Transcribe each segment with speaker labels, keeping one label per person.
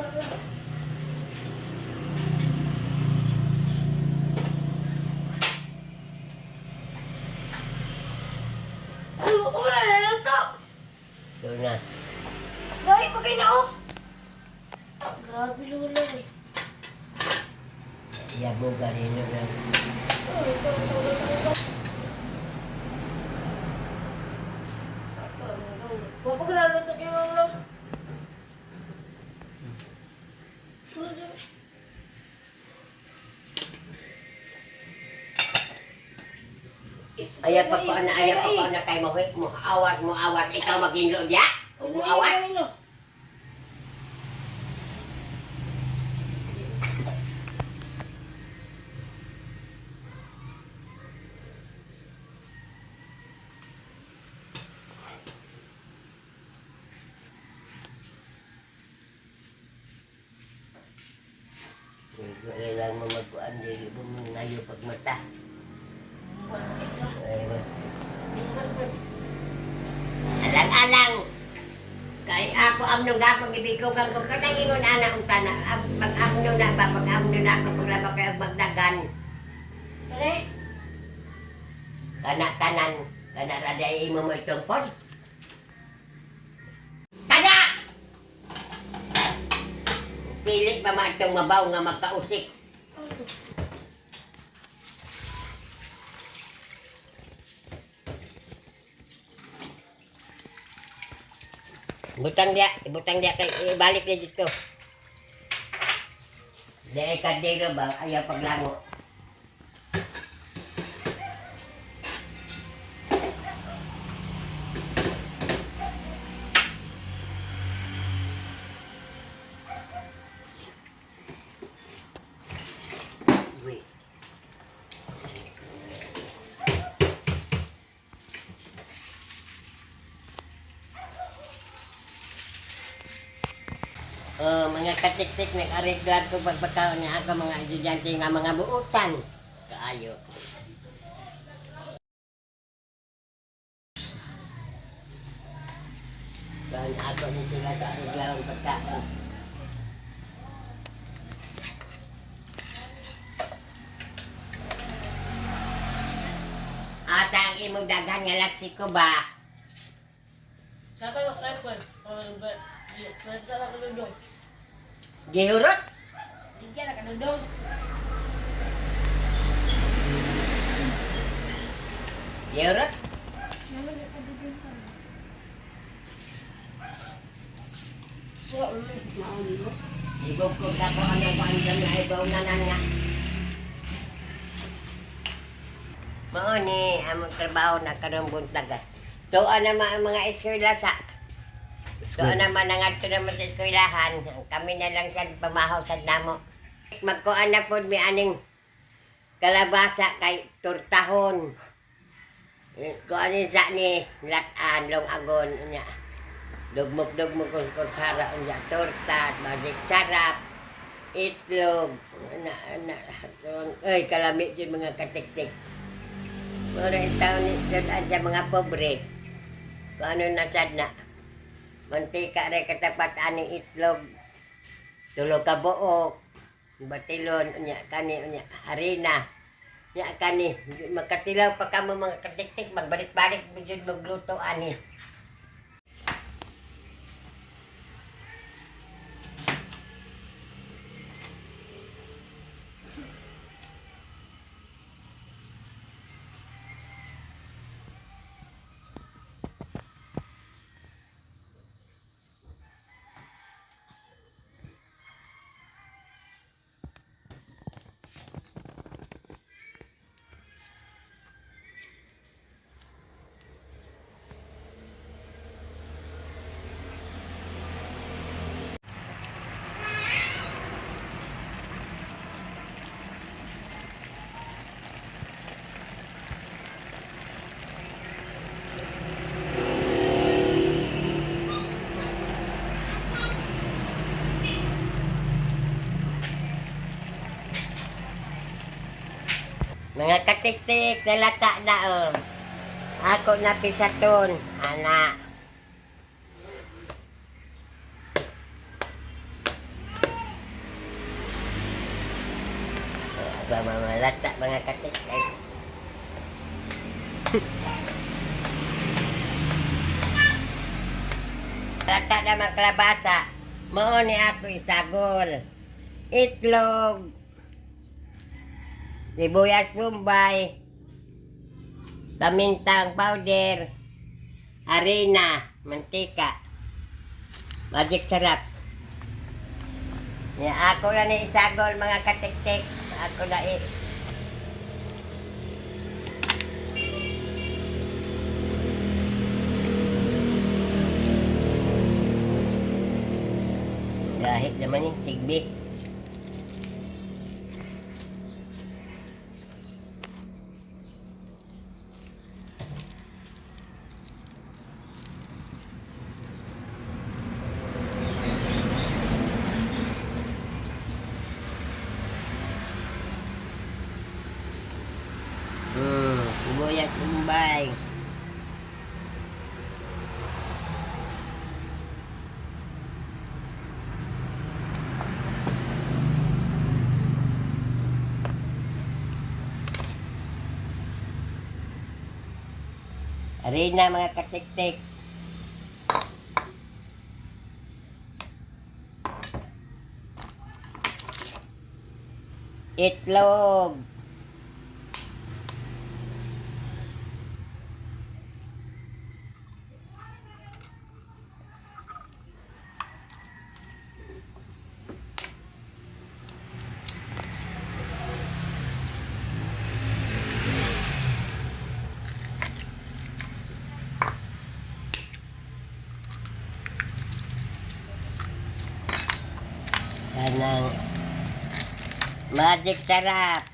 Speaker 1: Ay, ako na naluto.
Speaker 2: Doon na.
Speaker 1: Dahil pa kayo na oh. Grabe lula eh.
Speaker 2: Iya mo ganino na.
Speaker 1: Oh, ito, ito, ito, ito. Ito, ito. Wala pa naluto kayo lula.
Speaker 2: Ayaw pa ko na, ayaw pa ko na kay mo mo awat mo awat ikaw maginlo diya. Ug mo awat. Wala lang mo magkuan dili mo ngayo pagmata. Ay, alang-alang. Kay ako amno gapon gibigugan ko kanang ingon ana ang tana pag amno na ba pag amno na ako paglaba kay og magdagan
Speaker 1: Pare,
Speaker 2: kana tanan kana ra di imo mo itungpon. Kana! Pili pa man itong mabaw nga magkausik.
Speaker 1: ano to?
Speaker 2: Butang diya kay ibalik na dito. Di kandilo ba ayaw paglango. Uy. Oh, mga katiktik nag-areglar ko pagpagkaon niya ako mga estudyante nga mga buutan. Kaayo. Doon ako ni sila sa areglarong pagkaon. Asa ang imong daghan nga lastiko ba? Gihurot? Gihurot? Ibog ko na ko ano ko ang dam na ibaw na na nga. Mao ni among trabaho na karong buntag. Tuo na ang mga eskwela sa. Tuo naman ang adto naman sa eskwelahan. Kami na lang sa pamahaw sa namo. Magkuan na pod mi aning kalabasa kay tortahon. Eh, kuan ni sa ni latan long agon unya. Dugmok-dugmok ko kutsara unya torta, magic sarap, itlog, na, na, ay, kalami din mga katiktik. Mura yung taon ni sa mga pobre. Kung ano na sad na. Mantika rin katapat ani itlog. Tulo ka buok. Batilon, unya kani, unya harina. Unya kani, makatilaw pa ka mo mga katiktik, magbalik-balik mo dyan magluto ani. Mga katiktik, nalata na oh. Ako na pisaton, ana. Pa mamalata, mga katik. Lata naman kalabasa. Mao ni ako isagol. Itlog. Sibuyas Bombay. Pamintang powder. Arena. Mantika. Magic sarap. Ya, ako na ni isagol, mga katiktik. Ako na i. Gahit naman yung tigbi. Sibuyas Bombay. Arena, mga katiktik. Itlog. Kanang magic sarap.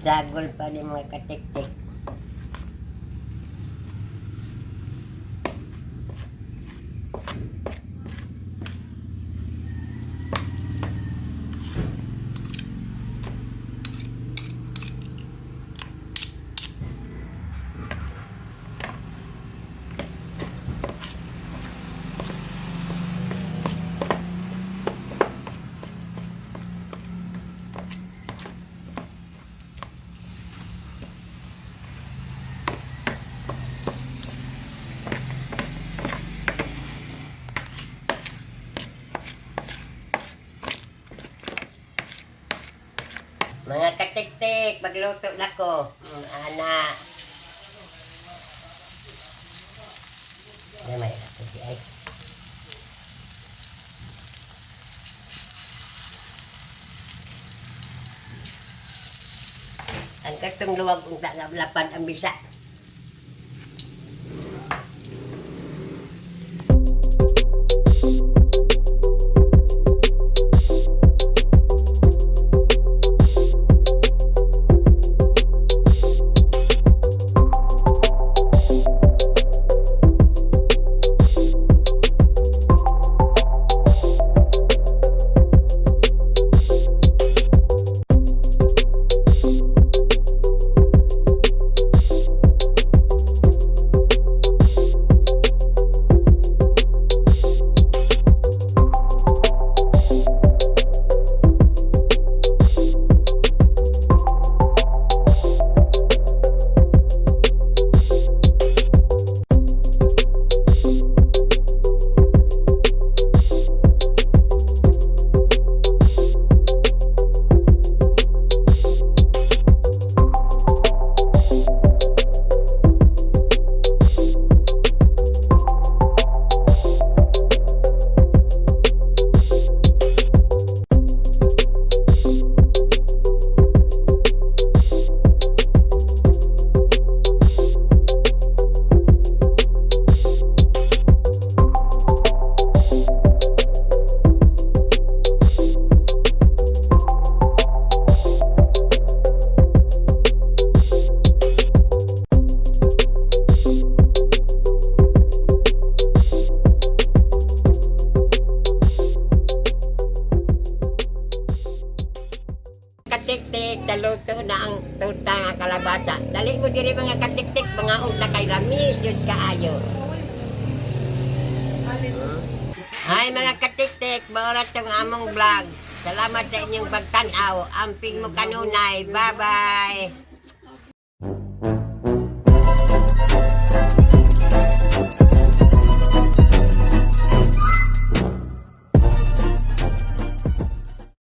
Speaker 2: Sagol pa ni mga katiktik. Mga katiktik, magluto na ko. Ana. Ay, may ako di ay. Ang katong luwag unta nga lapad ang bisa. Mga unta kay lami jud kaayo. Hi, mga katiktik, mao ra tong among vlog. Salamat sa inyong pagtan-aw. Amping mo kanunay. Bye-bye.